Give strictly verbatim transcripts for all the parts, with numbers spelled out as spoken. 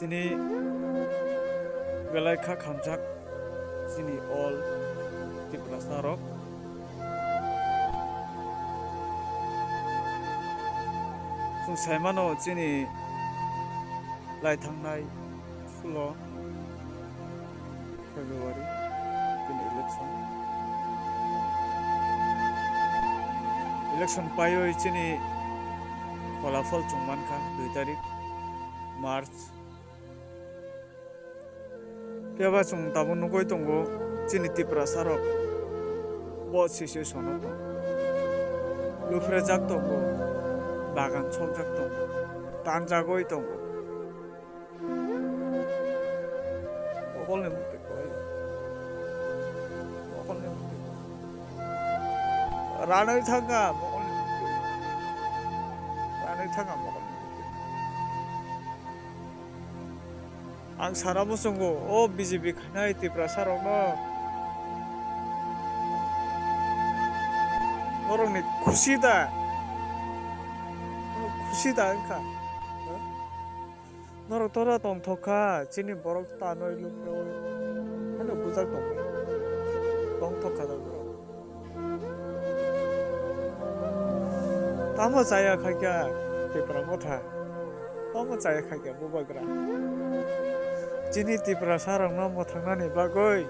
Chini belai kha khamjak chini all Tiprasa rok. Chwng sai mano chini lai thangnai sulo February chini election. Election paiwi chini pholafol chwng mankha dui tarik March. Phiya ba chwng tabuk nugwi tongo, chini Tiprasa rok bo situation o tong, luphrajak tongo, bagan sokjak tongo, tanjagwi tongo. Mokolni mukti koi, mokolni mukti koi. Ranwi thangkha mokolni mukti, ranwi thangkha mokolni mukti. Ang sana muchungo, o B J P khainai Tiprasa rokno. Norokni khusi da? Norok khusi da wngkha? Norok tora tongthok kha, chini borok tanwi luknwi. Ano bujak tongkha. Tongthok kha da borok. Tamo chaya khaikha Tipra Motha, tamo chaya khaikha Bubagra. Chini Tiprasa rokno mwthangnani bagwi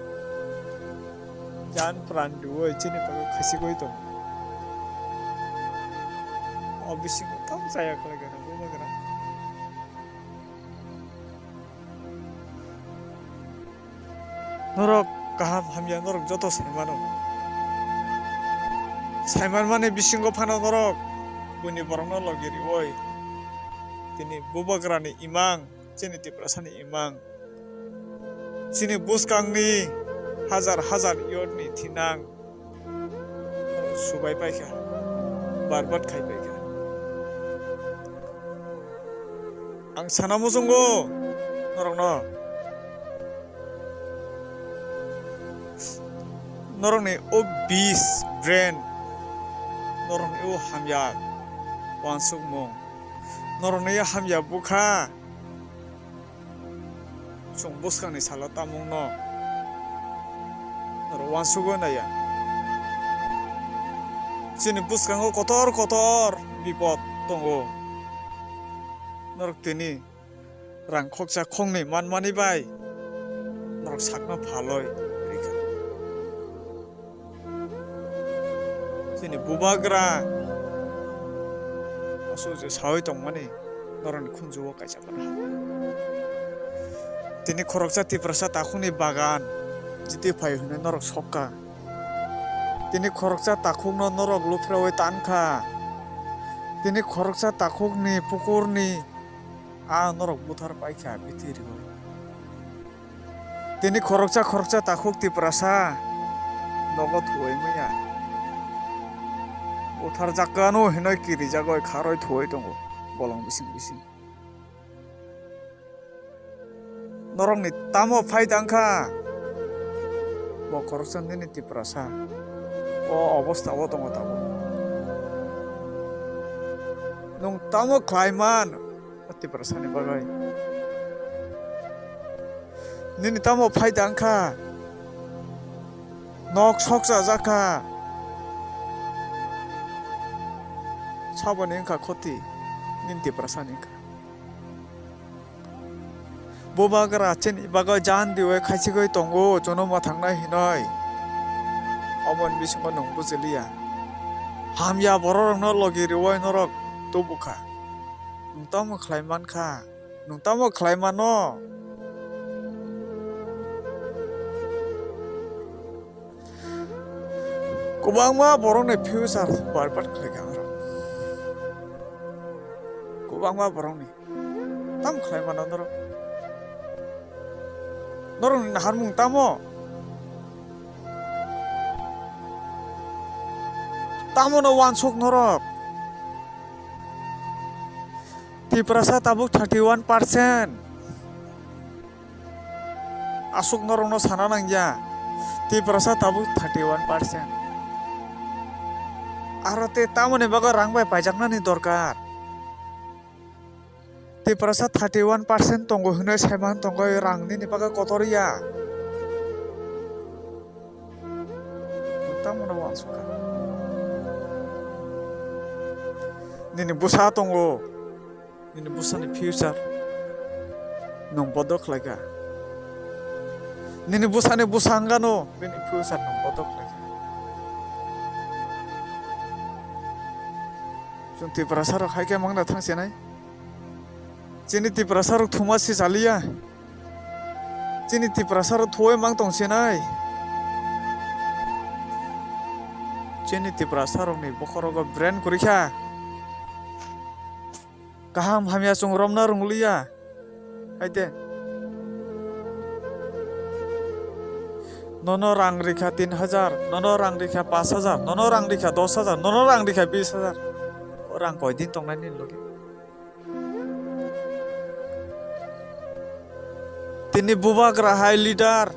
jan pran rwui chini bagwi khachigwi tongo. O bisingo tamo chaya khlaikha Bubagra. Norok kaham hamya norok joto sai mano. Sai manmani bisingo phano norok buini borokno logi riui tini Bubagrani imang, chini Tiprasani imang, chini bwskangni hajar hajar yorni thinang subai paikha, barbat khai paikha. Ang sana muchungo norokno, norokni o bis brain, norokni o hamya uansukmung, norokni hamya bwkha, chwng bwskangni salo tamungno norok uansugwi naiya. Chini bwskango kotor kotor bipot tongo. Norok tini rang khoksa khoknwi manmani bai norok sakno phalwi rikha. Chini Bubagra aswk je sawi tongmani norokni khunjugo kaisa phano. Tini khoroksa Tiprasa takhukni bagan jiti phai hwnwi norok sokha. Tini khoroksa takhukno norok luphrawi tankha. Tini khoroksa takhukni pukurni a norok buthar paikha bithi riwi. Tini khoroksa khoroksa takhuk Tiprasa nogo thuwi manya. Butharjak kanu hinwi kirijagwi kharwi thuwi tongo bolong bising bising. Norokni tamo phaida wngkha? Bo khoroksa nini Tiprasa o obostha o tongo tabuk. Nwng tamo khlai man o Tiprasani bagwi? Nini tamo phaida wngkha? Nok sokchajak kha. Saboni wngkha khoti, nini Tiprasani wngkha. Bubagra chini bagwi jan diwi khaichigwi tongo, jono mwthangnai hinwi. Oboni bisingo nwng bujiliya. Hamya bororokno logi riwi norok tubukha. Nwng tamo khlai mankha? Nwng tamo khlai mano? Kwbangma borokni future barbat khlaikha norok. Kwbangma borokni. Tamo khlai mano norok? Norokni naharmung tamo? Tamono uansuk norok? Tiprasa tabuk thirty one percent. Aswk norokno sana nangya, Tiprasa tabuk thirty one percent. Aro tei tamoni bagwi rang bai paijaknani dorkar? Tiprasa thirty one percent tongo hinwi saiman tongo, rang nini bagwi kotor ya. Tamo no uansukha. Nini bwsa tongo, nini bwsani future nwng bodo khlaikha. Nini bwsani bwsa wngano, bini future nwng bodo khlaikha. Chwng Tiprasa rok hai khe mangna thang chenai. Chini Tiprasa rok thuma si chaliya. Chini Tiprasa rok thuwi mang tong chenai. Chini Tiprasa rokni bokhorogo brain kwrwi kha. Kaham hamya chwng romna rwngliya. Haide. Nono rang rikha tin hajar, nono rang rikha pash hajar, nono rang rikha dosh hajar, nono rang rikha bish hajar. O rang koi din tongnai nini logi? Tini bubagra hai leader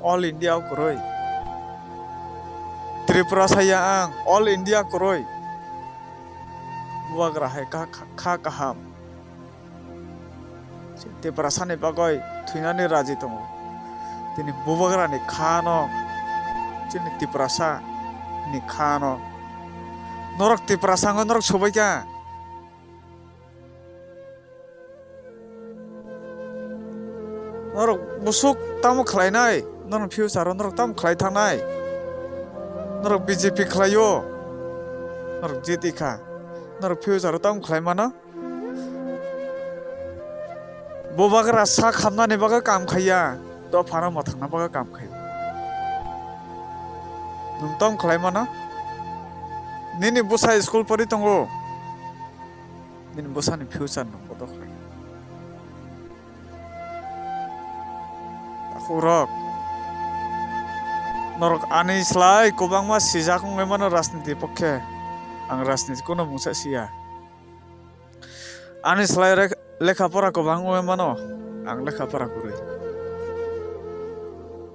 all India o kwrwi. Tripura saya ang all India kwrwi. Bubagra hai kha, kha, kha kaham. Tiprasa ni bagwi thwinani raji tongo. Tini bubagra ni kha no, chini Tiprasa ni kha no. Norok Tiprasa wngwi norok sobai kha. Norok busuk tamo khlainai, norok future o norok tamo khlai thangnai? Norok B J P khlaio, norok jiti kha, norok future o tamo khlai mano? Bubagra sak hamnani bagwi kam khaiya, dophano mwthangna bagwi kam khai. Nwng tamo khlai mano? Nini bwsa school pori tongo. Nini bwsani future nwng bodo khlai. Takhukrok, norok ani slai kwbangma sijak wngwi mano rajniti pokhe. Ang rajniti kuno mungsa siya. Ani slai re-, lekha pora kwbang wngwi mano. Ang lekha pora kwrwi.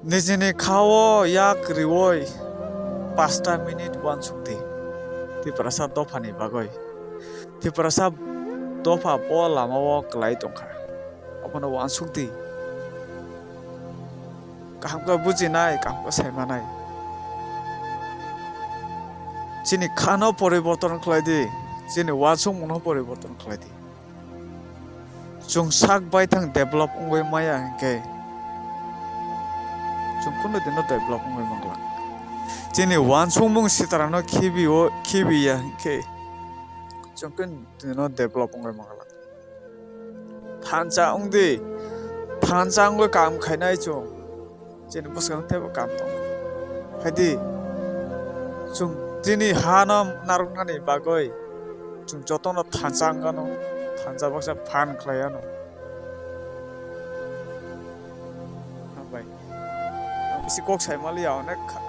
Nijini khao yak riwi pasta minute uansuk di. Tiprasa dophani bagwi. Tiprasa dopha bo lama o kwlai tongkha. Abono uansuk di. Kaham khe bujinai, kaham khe saimanai. Chini khano poriborton khlai di. Chini uansukmungno poriborton khlai di. Chwng sak baithang develop wngwi maya hinkhe, chwng kunu dino develop wngwi manglak. Chini uansukmung sitarano khibi-o, khibiya hinkhe, chwng kunu dino develop wngwi manglak. Thansa wngdi, thansa wngwi kam khainai chwng. Chini bwskango teibo kam tongo. Haidi, chwng chini hano narwknani bagwi chwng jotono thansa wngano, thansa baksa phan khlai ano. Hambai. Ang bisi kok sai maliya, onek kha-,